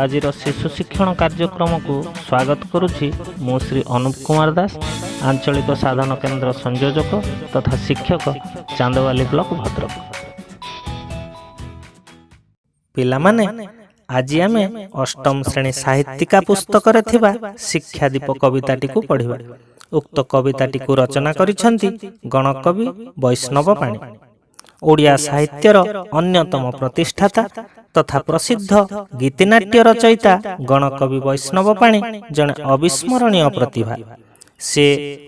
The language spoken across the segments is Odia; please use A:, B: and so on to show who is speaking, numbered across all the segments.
A: ଆଜିର ଶିଶୁ ଶିକ୍ଷଣ କାର୍ଯ୍ୟକ୍ରମକୁ ସ୍ୱାଗତ କରୁଛି ମୁଁ ଶ୍ରୀ ଅନୁପ କୁମାର ଦାସ, ଆଞ୍ଚଳିକ ସାଧନ କେନ୍ଦ୍ର ସଂଯୋଜକ ତଥା ଶିକ୍ଷକ, ଚାନ୍ଦବାଲି ବ୍ଲକ, ଭଦ୍ରକ। ପିଲାମାନେ, ଆଜି ଆମେ ଅଷ୍ଟମ ଶ୍ରେଣୀ ସାହିତ୍ୟିକା ପୁସ୍ତକରେ ଥିବା ଶିକ୍ଷାଦୀପ କବିତାଟିକୁ ପଢ଼ିବା। ଉକ୍ତ କବିତାଟିକୁ ରଚନା କରିଛନ୍ତି ଗଣକବି ବୈଷ୍ଣବ ପାଣି। ଓଡ଼ିଆ ସାହିତ୍ୟର ଅନ୍ୟତମ ପ୍ରତିଷ୍ଠାତା ତଥା ପ୍ରସିଦ୍ଧ ଗୀତିନାଟ୍ୟ ରଚୟିତା ଗଣକବି ବୈଷ୍ଣବ ପାଣି ଜଣେ ଅବିସ୍ମରଣୀୟ ପ୍ରତିଭା। ସେ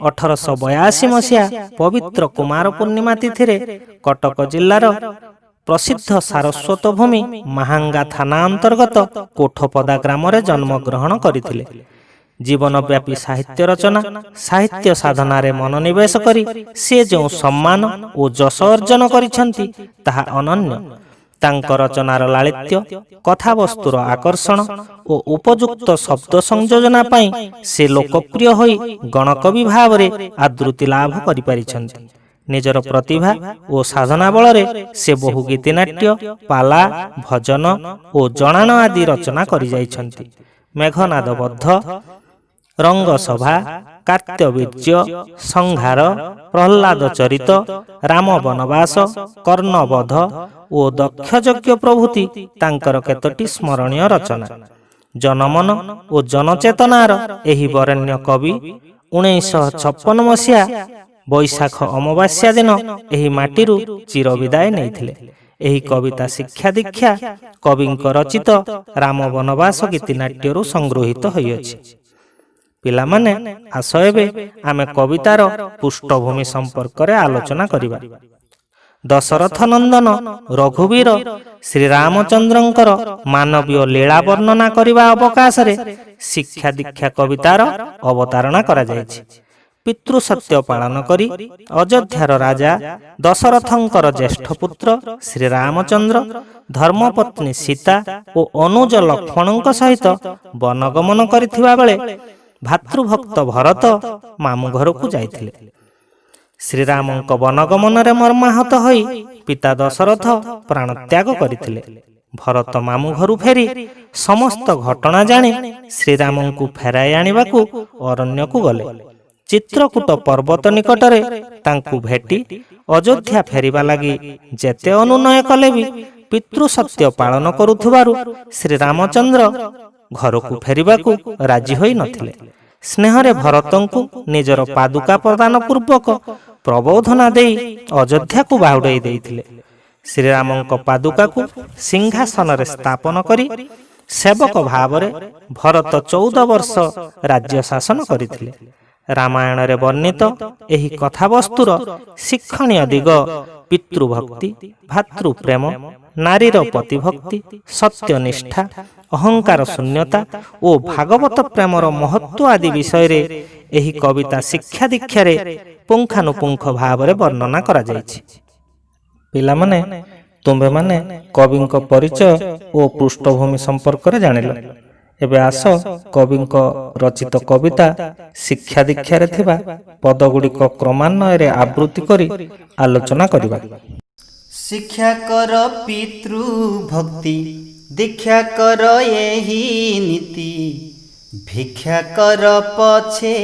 A: 1882 ମସିହା ପବିତ୍ର କୁମାର ପୂର୍ଣ୍ଣିମା ତିଥିରେ କଟକ ଜିଲ୍ଲାର ପ୍ରସିଦ୍ଧ ସାରସ୍ୱତ ଭୂମି ମାହାଙ୍ଗା ଥାନା ଅନ୍ତର୍ଗତ କୋଠପଦା ଗ୍ରାମରେ ଜନ୍ମଗ୍ରହଣ କରିଥିଲେ। ଜୀବନବ୍ୟାପୀ ସାହିତ୍ୟ ରଚନା, ସାହିତ୍ୟ ସାଧନାରେ ମନୋନିବେଶ କରି ସେ ଯେଉଁ ସମ୍ମାନ ଓ ଯଶ ଅର୍ଜନ କରିଛନ୍ତି, ତାହା ଅନନ୍ୟ। ତାଙ୍କ ରଚନାର ଲାଳିତ୍ୟ, କଥାବସ୍ତୁର ଆକର୍ଷଣ ଓ ଉପଯୁକ୍ତ ଶବ୍ଦ ସଂଯୋଜନା ପାଇଁ ସେ ଲୋକପ୍ରିୟ ହୋଇ ଗଣକବି ଭାବରେ ଆଦୃତି ଲାଭ କରିପାରିଛନ୍ତି। ନିଜର ପ୍ରତିଭା ଓ ସାଧନା ବଳରେ ସେ ବହୁ ଗୀତିନାଟ୍ୟ, ପାଲା, ଭଜନ ଓ ଜଣାଣ ଆଦି ରଚନା କରିଯାଇଛନ୍ତି। ମେଘନାଦ ବଦ୍ଧ, ରଙ୍ଗସଭା, କାର୍ତ୍ତବୀର୍ଯ୍ୟ ସଂହାର, ପ୍ରହ୍ଲାଦ ଚରିତ, ରାମ ବନବାସ, କର୍ଣ୍ଣବଧ ଓ ଦକ୍ଷଯଜ୍ଞ ପ୍ରଭୃତି ତାଙ୍କର କେତୋଟି ସ୍ମରଣୀୟ ରଚନା। ଜନମନ ଓ ଜନଚେତନାର ଏହି ବରେଣ୍ୟ କବି 1956 ମସିହା ବୈଶାଖ ଅମାବାସ୍ୟା ଦିନ ଏହି ମାଟିରୁ ଚିରବିଦାୟ ନେଇଥିଲେ। ଏହି କବିତା ଶିକ୍ଷା ଦୀକ୍ଷା କବିଙ୍କ ରଚିତ ରାମ ବନବାସ ଗୀତିନାଟ୍ୟରୁ ସଂଗୃହୀତ ହୋଇଅଛି। ପିଲାମାନେ, ଆସ ଏବେ ଆମେ କବିତାର ପୃଷ୍ଠଭୂମି ସମ୍ପର୍କରେ ଆଲୋଚନା କରିବା। ଦଶରଥ ନନ୍ଦନ ରଘୁବୀର ଶ୍ରୀରାମଚନ୍ଦ୍ରଙ୍କର ମାନବୀୟ ଲୀଳା ବର୍ଣ୍ଣନା କରିବା ଅବକାଶରେ ଶିକ୍ଷା ଦୀକ୍ଷା କବିତାର ଅବତାରଣା କରାଯାଇଛି। ପିତୃସତ୍ୟ ପାଳନ କରି ଅଯୋଧ୍ୟାର ରାଜା ଦଶରଥଙ୍କର ଜ୍ୟେଷ୍ଠ ପୁତ୍ର ଶ୍ରୀରାମଚନ୍ଦ୍ର ଧର୍ମପତ୍ନୀ ସୀତା ଓ ଅନୁଜ ଲକ୍ଷ୍ମଣଙ୍କ ସହିତ ବନଗମନ କରିଥିବା ବେଳେ ଭାତୃଭକ୍ତ ଭରତ ମାମୁଁ ଘରକୁ ଯାଇଥିଲେ। ଶ୍ରୀରାମଙ୍କ ବନଗମନରେ ମର୍ମାହତ ହୋଇ ପିତା ଦଶରଥ ପ୍ରାଣତ୍ୟାଗ କରିଥିଲେ। ଭରତ ମାମୁଁ ଘରୁ ଫେରି ସମସ୍ତ ଘଟଣା ଜାଣି ଶ୍ରୀରାମଙ୍କୁ ଫେରାଇ ଆଣିବାକୁ ଅରଣ୍ୟକୁ ଗଲେ। ଚିତ୍ରକୂଟ ପର୍ବତ ନିକଟରେ ତାଙ୍କୁ ଭେଟି ଅଯୋଧ୍ୟା ଫେରିବା ଲାଗି ଯେତେ ଅନୁନୟ କଲେ ବି ପିତୃସତ୍ୟ ପାଳନ କରୁଥିବାରୁ ଶ୍ରୀରାମଚନ୍ଦ୍ର ଘରକୁ ଫେରିବାକୁ ରାଜି ହୋଇ ନଥିଲେ। ସ୍ନେହରେ ଭରତଙ୍କୁ ନିଜର ପାଦୁକା ପ୍ରଦାନ ପୂର୍ବକ ପ୍ରବୋଧନା ଦେଇ ଅଯୋଧ୍ୟାକୁ ବାହୁଡ଼େଇ ଦେଇଥିଲେ। ଶ୍ରୀରାମଙ୍କ ପାଦୁକାକୁ ସିଂହାସନରେ ସ୍ଥାପନ କରି ସେବକ ଭାବରେ ଭରତ 14 ବର୍ଷ ରାଜ୍ୟ ଶାସନ କରିଥିଲେ। ରାମାୟଣରେ ବର୍ଣ୍ଣିତ ଏହି କଥାବସ୍ତୁର ଶିକ୍ଷଣୀୟ ଦିଗ ପିତୃଭକ୍ତି, ଭାତୃପ୍ରେମ, ନାରୀର ପତିଭକ୍ତି, ସତ୍ୟନିଷ୍ଠା, ଅହଙ୍କାର ଶୂନ୍ୟତା ଓ ଭାଗବତ ପ୍ରେମର ମହତ୍ଵ ଆଦି ବିଷୟରେ ଏହି କବିତା ଶିକ୍ଷା ଦୀକ୍ଷାରେ ପୁଙ୍ଖାନୁପୁଙ୍ଖ ଭାବରେ ବର୍ଣ୍ଣନା କରାଯାଇଛି। ପିଲାମାନେ, ତୁମ୍ଭେମାନେ କବିଙ୍କ ପରିଚୟ ଓ ପୃଷ୍ଠଭୂମି ସମ୍ପର୍କରେ ଜାଣିଲ। ଏବେ ଆସ କବିଙ୍କ ରଚିତ କବିତା ଶିକ୍ଷା ଦୀକ୍ଷାରେ ଥିବା ପଦଗୁଡ଼ିକ କ୍ରମାନ୍ୱୟରେ ଆବୃତ୍ତି କରି ଆଲୋଚନା କରିବା।
B: ଶିକ୍ଷା କର ପିତୃଭକ୍ତି, ଦୀକ୍ଷା କର ଏହି ନୀତି, ଭିକ୍ଷା କର ପଛେ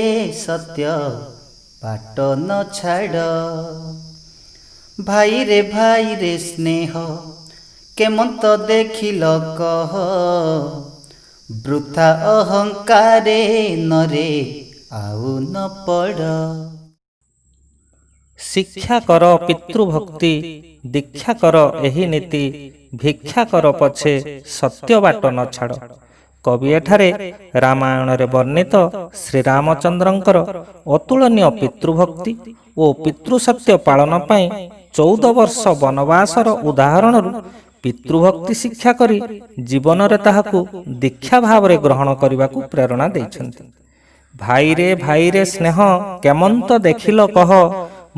B: ସତ୍ୟ ବାଟ ନ ଛାଡ଼। ଭାଇରେ ଭାଇରେ ସ୍ନେହ କେମନ୍ତ ଦେଖିଲ କହ, ବୃଥା ଅହଙ୍କାରେ ନରେ ଆଉ ନ ପଡ଼।
A: ଶିକ୍ଷା କର ପିତୃଭକ୍ତି, ଦୀକ୍ଷା କର ଏହି ନୀତି, ଭିକ୍ଷା କର ପଛେ ସତ୍ୟ ବାଟ ନ ଛାଡ଼। କବି ଏଠାରେ ରାମାୟଣରେ ବର୍ଣ୍ଣିତ ଶ୍ରୀରାମଚନ୍ଦ୍ରଙ୍କର ଅତୁଳନୀୟ ପିତୃଭକ୍ତି ଓ ପିତୃସତ୍ୟ ପାଳନ ପାଇଁ 14 ବର୍ଷ ବନବାସର ଉଦାହରଣରୁ ପିତୃଭକ୍ତି ଶିକ୍ଷା କରି ଜୀବନରେ ତାହାକୁ ଦୀକ୍ଷା ଭାବରେ ଗ୍ରହଣ କରିବାକୁ ପ୍ରେରଣା ଦେଇଛନ୍ତି। ଭାଇରେ ଭାଇରେ ସ୍ନେହ କେମନ୍ତ ଦେଖିଲ କହ,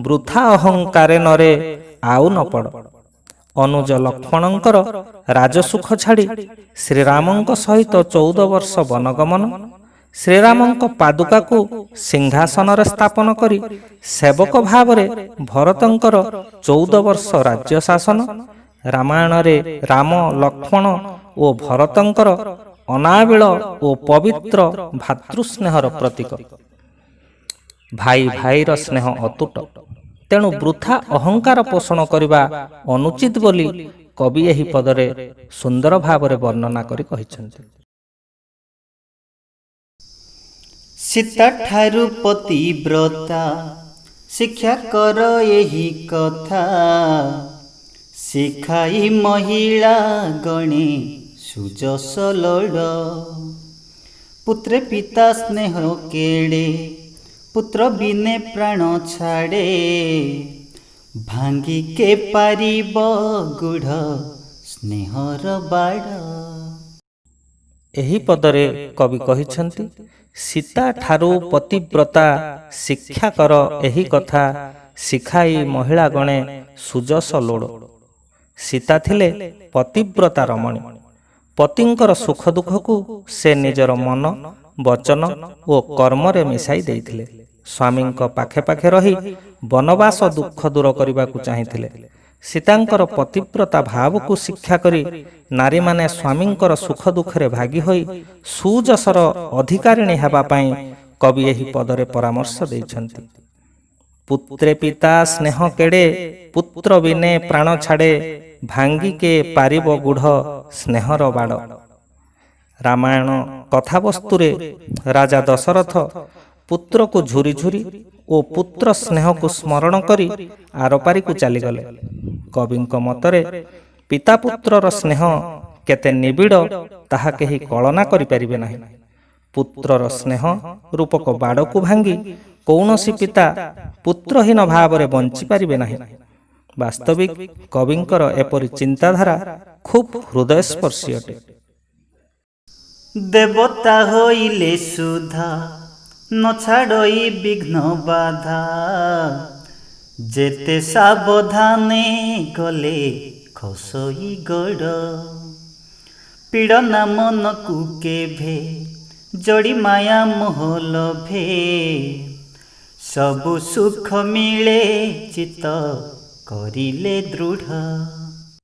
A: ବୃଥା ଅହଙ୍କାରେ ନରେ ଆଉ ନ ପଡ଼। ଅନୁଜ ଲକ୍ଷ୍ମଣଙ୍କର ରାଜସୁଖ ଛାଡ଼ି ଶ୍ରୀରାମଙ୍କ ସହିତ 14 ବର୍ଷ ବନଗମନ, ଶ୍ରୀରାମଙ୍କ ପାଦୁକାକୁ ସିଂହାସନରେ ସ୍ଥାପନ କରି ସେବକ ଭାବରେ ଭରତଙ୍କର 14 ବର୍ଷ ରାଜ୍ୟ ଶାସନ, ରାମାୟଣରେ ରାମ, ଲକ୍ଷ୍ମଣ ଓ ଭରତଙ୍କର ଅନାବିଳ ଓ ପବିତ୍ର ଭାତୃସ୍ନେହର ପ୍ରତୀକ। ଭାଇ ଭାଇର ସ୍ନେହ ଅତୁଟ। ତେଣୁ ବୃଥା ଅହଙ୍କାର ପୋଷଣ କରିବା ଅନୁଚିତ ବୋଲି କବି ଏହି ପଦରେ ସୁନ୍ଦର ଭାବରେ ବର୍ଣ୍ଣନା କରି କହିଛନ୍ତି।
B: ସୀତା ଠାରୁ ପତିବ୍ରତା, ଶିକ୍ଷା କର ଏହି କଥା। ଶିଖାଇ ମହିଳା ଗଣେ ସୁଯଶ ଲୋଡ଼। ପୁତ୍ରେ ପିତା ସ୍ନେହ କେଡ଼େ, ପୁତ୍ର ବିନେ ପ୍ରାଣ ଛାଡ଼େ। ଭାଙ୍ଗି କେ ପାରିବ ଗୁଢ଼ ସ୍ନେହର ବାଡ଼।
A: ଏହି ପଦରେ କବି କହିଛନ୍ତି, ସୀତା ଠାରୁ ପତିବ୍ରତା, ଶିକ୍ଷା କର ଏହି କଥା, ଶିଖାଇ ମହିଳା ଗଣେ ସୁଯଶ ଲୋଡ଼। ସୀତା ଥିଲେ ପତିବ୍ରତା ରମଣୀ। ପତିଙ୍କର ସୁଖ ଦୁଃଖକୁ ସେ ନିଜର ମନ, ବଚନ ଓ କର୍ମରେ ମିଶାଇ ଦେଇଥିଲେ। ସ୍ୱାମୀଙ୍କ ପାଖେ ପାଖେ ରହି ବନବାସ ଦୁଃଖ ଦୂର କରିବାକୁ ଚାହିଁଥିଲେ। ସୀତାଙ୍କର ପତିବ୍ରତା ଭାବକୁ ଶିକ୍ଷା କରି ନାରୀମାନେ ସ୍ୱାମୀଙ୍କର ସୁଖ ଦୁଃଖରେ ଭାଗୀ ହୋଇ ସୁଯଶର ଅଧିକାରିଣୀ ହେବା ପାଇଁ କବି ଏହି ପଦରେ ପରାମର୍ଶ ଦେଇଛନ୍ତି। ପୁତ୍ରେ ପିତା ସ୍ନେହ କେଡ଼େ, ପୁତ୍ର ବିନେ ପ୍ରାଣ ଛାଡ଼େ, ଭାଙ୍ଗି କେ ପାରିବ ଗୁଢ଼ ସ୍ନେହର ବାଡ଼। ରାମାୟଣ କଥାବସ୍ତୁରେ ରାଜା ଦଶରଥ ପୁତ୍ରକୁ ଝୁରି ଝୁରି ଓ ପୁତ୍ର ସ୍ନେହକୁ ସ୍ମରଣ କରି ଆରପାରିକୁ ଚାଲିଗଲେ। କବିଙ୍କ ମତରେ ପିତା ପୁତ୍ରର ସ୍ନେହ କେତେ ନିବିଡ଼, ତାହା କେହି କଳନା କରିପାରିବେ ନାହିଁ। ପୁତ୍ରର ସ୍ନେହ ରୂପକ ବାଡ଼କୁ ଭାଙ୍ଗି କୌଣସି ପିତା ପୁତ୍ରହୀନ ଭାବରେ ବଞ୍ଚିପାରିବେ ନାହିଁ। ବାସ୍ତବିକ କବିଙ୍କର ଏପରି ଚିନ୍ତାଧାରା ଖୁବ୍ ହୃଦୟସ୍ପର୍ଶୀ ଅଟେ।
B: ଦେବତା ହୋଇଲେ ସୁଧା, ନ ଛାଡ଼ଇ ବିଘ୍ନ ବାଧା। ଯେତେ ସାବଧାନେ ଗଲେ ଖସଇ ଗୋଡ଼। ପୀଡ଼ନା ମନକୁ କେଭେ, ଜଡ଼ି ମାୟା ମୋହ ଲୋଭେ। ସବୁ ସୁଖ ମିଳେ ଚିତ୍ତ କରିଲେ ଦୃଢ଼।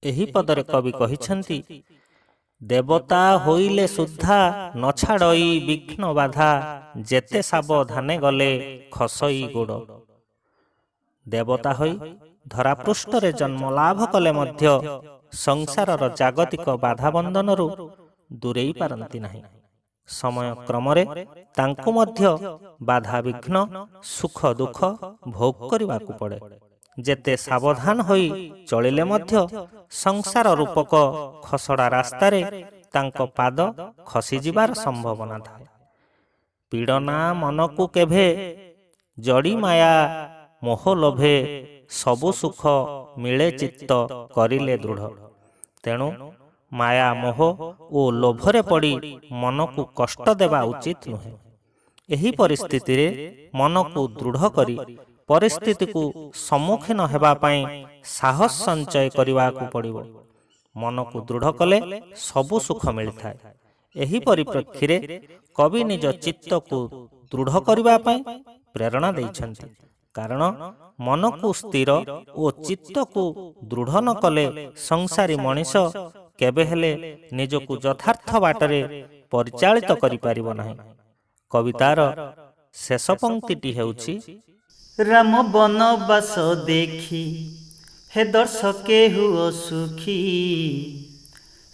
A: ଏହି ପଦରେ କବି କହିଛନ୍ତି, ଦେବତା ହୋଇଲେ ସୁଦ୍ଧା, ନ ଛାଡ଼ଇ ବିଘ୍ନ ବାଧା, ଯେତେ ସାବଧାନେ ଗଲେ ଖସଇ ଗୋଡ଼। ଦେବତା ହୋଇ ଧରାପୃଷ୍ଠରେ ଜନ୍ମ ଲାଭ କଲେ ମଧ୍ୟ ସଂସାରର ଜାଗତିକ ବାଧାବନ୍ଧନରୁ ଦୂରେଇ ପାରନ୍ତି ନାହିଁ। ସମୟ କ୍ରମରେ ତାଙ୍କୁ ମଧ୍ୟ ବାଧାବିଘ୍ନ, ସୁଖ ଦୁଃଖ ଭୋଗ କରିବାକୁ ପଡ଼େ। ଯେତେ ସାବଧାନ ହୋଇ ଚଳିଲେ ମଧ୍ୟ ସଂସାର ରୂପକ ଖସଡ଼ା ରାସ୍ତାରେ ତାଙ୍କ ପାଦ ଖସିଯିବାର ସମ୍ଭାବନା ଥାଏ। ପୀଡ଼ନା ମନକୁ କେଭେ, ଜଡ଼ି ମାୟା ମୋହ ଲୋଭେ, ସବୁ ସୁଖ ମିଳେ ଚିତ୍ତ କରିଲେ ଦୃଢ଼। ତେଣୁ ମାୟା, ମୋହ ଓ ଲୋଭରେ ପଡ଼ି ମନକୁ କଷ୍ଟ ଦେବା ଉଚିତ ନୁହେଁ। ଏହି ପରିସ୍ଥିତିରେ ମନକୁ ଦୃଢ଼ କରି ପରିସ୍ଥିତିକୁ ସମ୍ମୁଖୀନ ହେବା ପାଇଁ ସାହସ ସଞ୍ଚୟ କରିବାକୁ ପଡ଼ିବ। ମନକୁ ଦୃଢ଼ କଲେ ସବୁ ସୁଖ ମିଳିଥାଏ। ଏହି ପରିପ୍ରେକ୍ଷୀରେ କବି ନିଜ ଚିତ୍ତକୁ ଦୃଢ଼ କରିବା ପାଇଁ ପ୍ରେରଣା ଦେଇଛନ୍ତି। କାରଣ ମନକୁ ସ୍ଥିର ଓ ଚିତ୍ତକୁ ଦୃଢ଼ ନ କଲେ ସଂସାରୀ ମଣିଷ କେବେ ହେଲେ ନିଜକୁ ଯଥାର୍ଥ ବାଟରେ ପରିଚାଳିତ କରିପାରିବ ନାହିଁ। କବିତାର ଶେଷ ପଂକ୍ତିଟି ହେଉଛି,
B: ରାମ ବନବାସ ଦେଖି, ହେ ଦର୍ଶକେ ହୁଅ ସୁଖୀ।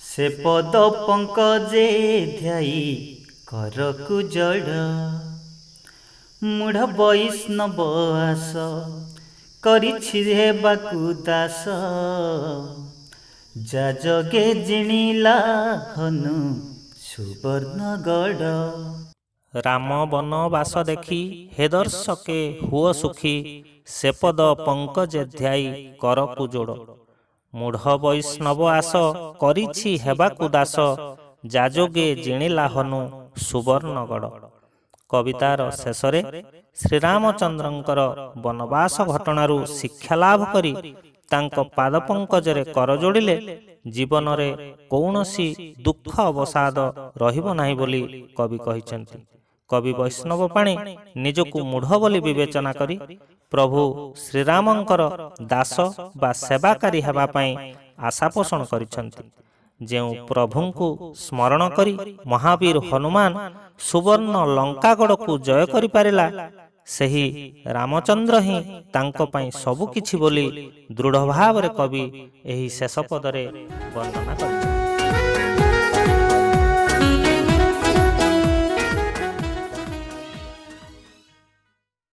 B: ସେ ପଦ ପଙ୍କଜେ ଧ୍ୟାଇ କରକୁ ଜଡ଼। ମୂଢ଼ ବୈଷ୍ଣବ ଆସ, କରିଛି ହେବାକୁ ଦାସ। ଯା ଯୋଗେ ଜିଣିଲା ହନୁ ସୁବର୍ଣ୍ଣଗଡ଼।
A: ରାମ ବନବାସ ଦେଖି, ହେ ଦର୍ଶକେ ହୁଅ ସୁଖୀ, ସେ ପଦ ପଙ୍କଜେ ଧ୍ୟାଇ କରକୁ ଯୋଡ଼। ମୂଢ଼ ବୈଷ୍ଣବ ଆସ, କରିଛି ହେବାକୁ ଦାସ, ଯାଯୋଗେ ଜିଣିଲା ହନୁ ସୁବର୍ଣ୍ଣଗଡ଼। କବିତାର ଶେଷରେ ଶ୍ରୀରାମଚନ୍ଦ୍ରଙ୍କର ବନବାସ ଘଟଣାରୁ ଶିକ୍ଷା ଲାଭ କରି ତାଙ୍କ ପାଦପଙ୍କଜରେ କର ଯୋଡ଼ିଲେ ଜୀବନରେ କୌଣସି ଦୁଃଖ ଅବସାଦ ରହିବ ନାହିଁ ବୋଲି କବି କହିଛନ୍ତି। କବି ବୈଷ୍ଣବ ପାଣି ନିଜକୁ ମୂଢ଼ ବୋଲି ବିବେଚନା କରି ପ୍ରଭୁ ଶ୍ରୀରାମଙ୍କର ଦାସ ବା ସେବାକାରୀ ହେବା ପାଇଁ ଆଶା ପୋଷଣ କରିଛନ୍ତି। ଯେଉଁ ପ୍ରଭୁଙ୍କୁ ସ୍ମରଣ କରି ମହାବୀର ହନୁମାନ ସୁବର୍ଣ୍ଣ ଲଙ୍କାଗଡ଼କୁ ଜୟ କରିପାରିଲା, ସେହି ରାମଚନ୍ଦ୍ର ହିଁ ତାଙ୍କ ପାଇଁ ସବୁକିଛି ବୋଲି ଦୃଢ଼ ଭାବରେ କବି ଏହି ଶେଷ ପଦରେ ବର୍ଣ୍ଣନା କରିଛନ୍ତି।